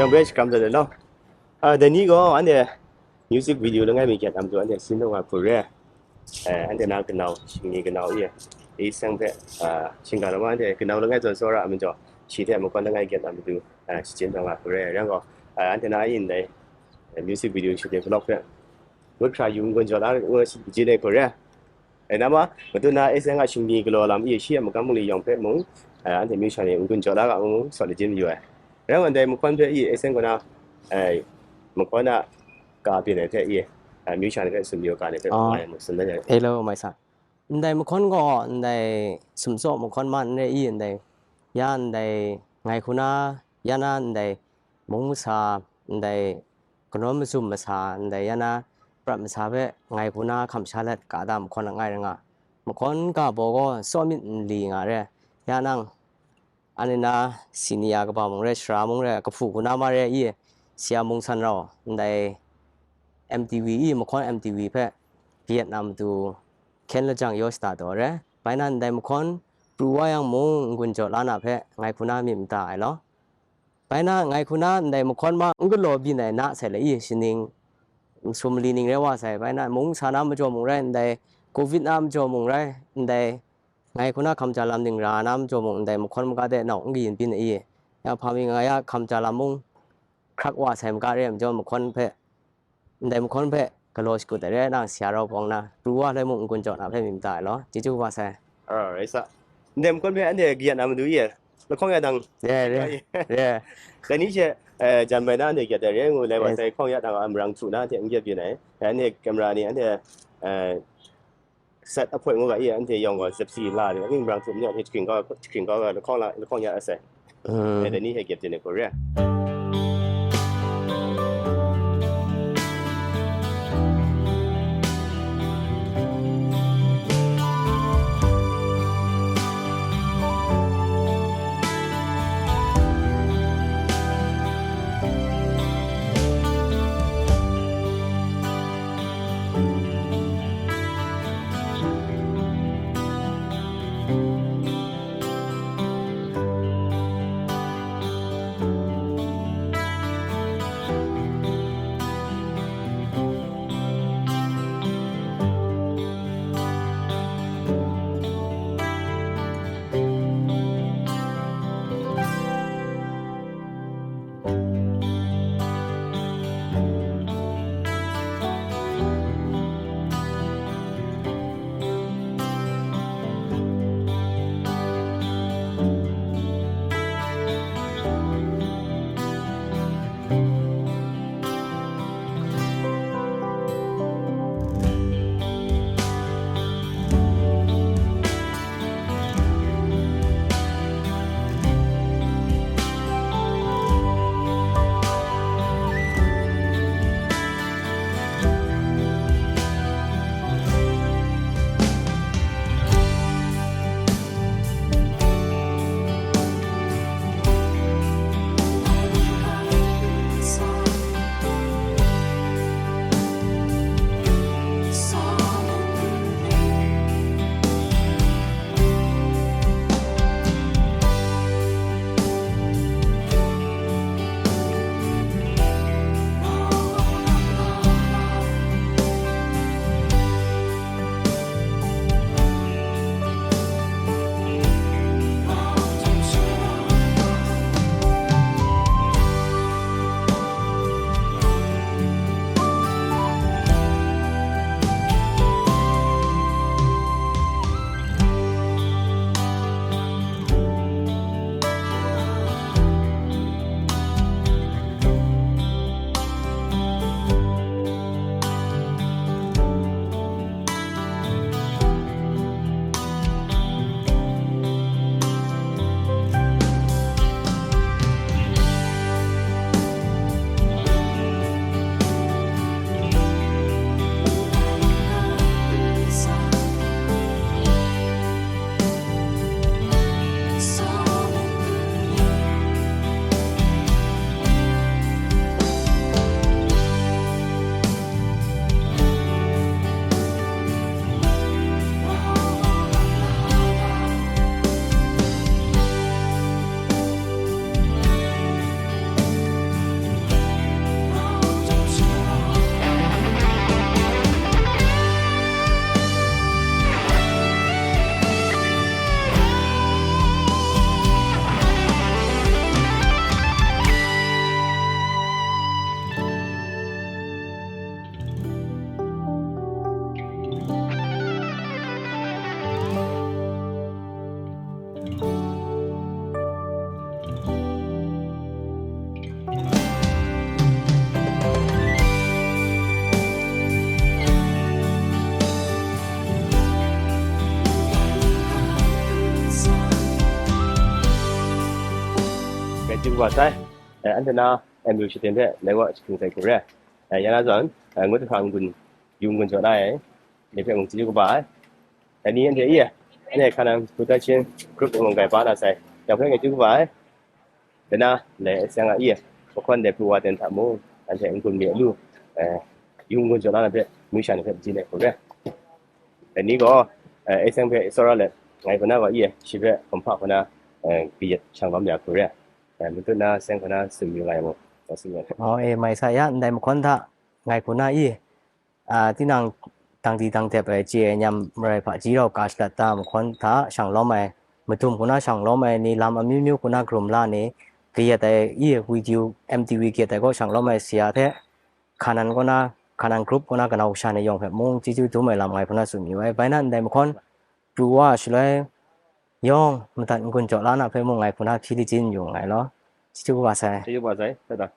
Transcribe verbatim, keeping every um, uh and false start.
Yang bai shakram dat law. Ah, dai ni gaw anhte music video langai mi gyat a matu anhte sin taw nga hku re. Eh, anhte na kanau, shingni kanau e, e seng hpe, ah, shingga law ma anhte kanau langai zawn tsawra a majaw, shi hte makon langai gyat a matu, ah, shachyun taw nga hku re. Yang gaw, ah, anhte na ayin dai, eh, music video shooting vlog hpe, ngut hkra yu n-gun jaw la, ngu shi jin ai hku re. Rai na ma, matu na e seng a shingni galaw lam e shi a magam mung li yawng hpe mung, eh, anhte myu sha ni n-gun jaw la ga ngu sawt lajin mayu ai. Rai ngut ndai mahkawn hpe e, e seng kaw na, eh, mahkawn a ka byin ai hte e, eh, myu sha ni hpe sum yu ga ni hpe, ah, ngai mu tsun dan ai. Hello, mai sa. Ndai mahkawn gaw, ndai sumtsaw mahkawn ma n re i, ndai, ya ndai ngai hku na, ya na ndai mung masa, ndai kanawn mazum masa, ndai ya na prat masa hpe ngai hku na hkam sha let ka da mahkawn langai rai nga. Mahkawn ga baw gaw tsawm myit nli nga re, ya nang, anhte na senior kaba mung re, sara mung re, kahpu hku na ma re i, sia mung san rau, ndai M T V i, mahkawn M T V hpe Vietnam matu hkyen lajang yaw shada taw re. Bai na ndai mahkawn pru wa yang mung n-gun jaw la na hpe ngai hku na myit mada ai law. Bai na ngai hku na ndai mahkawn ma n galaw byin ai na sai le i, shaning masum mali ning rai wa sai. Bai na mung sa na majaw mung rai, ndai covid na majaw mung rai, ndai ngai hku na hkam ja lam ning ra na majaw mung, ndai mahkawn maga de nau n kayin byin ai i, ya hpa mi nga ya hkam ja lam mung hkrak wa sai maga re ai majaw, mahkawn hpe, ndai mahkawn hpe galaw shakut ai re, nang sara bawng na, pru wa lai mung n-gun jaw na hpe myit mada ai law, chyeju wa sai. Alright, sa. Ndai mahkawn hpe anhte kayat na matu e, lahkawng ya dang. Yeah, yeah, yeah. Dai ni she, eh, jan bai na anhte kayat ai re ngu lai wa sai, lahkawng ya dang a marang htu na anhte n kayat byin ai. Anhte camera ni anhte, eh, set appoint ngu ga i, anhte yawng gaw zepsi la de, ning brang htum ni a hte jahkring kau, jahkring kau ga lahkawng la, lahkawng ya asai. Mm. Dai ni hte kyep de ni Korea. Wa sai, eh, anhte na M U shaten hpe lai wa shatung sai hku re. Eh, ya na zawn, eh, ngut hkra n-gun, yu n-gun jaw na ai, ni hpe mung chyeju kaba ai. Dai ni anhte i, anhte Kanan Production Group mung grai ba na sai, yang hpe chyeju kaba ai. Dai na, lai Aseng a i, mahkawn dai pru wa ten hta mung, anhte n-gun mi a lu, eh, yu n-gun jaw na hpe, mu sha ni hpe, ji ai hku re. Dai ni gaw, eh, Aseng hpe tsawra let, ngai hku na gaw i, shi hpe hkum hpa hku na, eh, kayat shang lawm ya hku re. Eh, matut na Aseng hku na tsun yu nga ai mu, tsun yu. Oh, e, mai sa ya, ndai mahkawn hta, ngai hku na i, ah, tinang dang di dang dep ai chye ai nyam marai hpaji rau ka shalat ta mahkawn hta shang lawm ai, madum hku na shang lawm ai ni, lam amyu myu hku na karum la ni, kayat ai i, video, M T V kayat ai kaw shang lawm ai sara hte, Kanan kaw na, Kanan Group kaw na kanau kasha ni yawng hpe mung chyeju dum ai lam ngai hku na tsun yu ai. Bai na ndai mahkawn, pru wa shaloi yawng madat n-gun jaw la na hpe mung ngai hku na hpyi lajin yu nngai law. Chyeju kaba sai. Chyeju kaba sai, bai ta.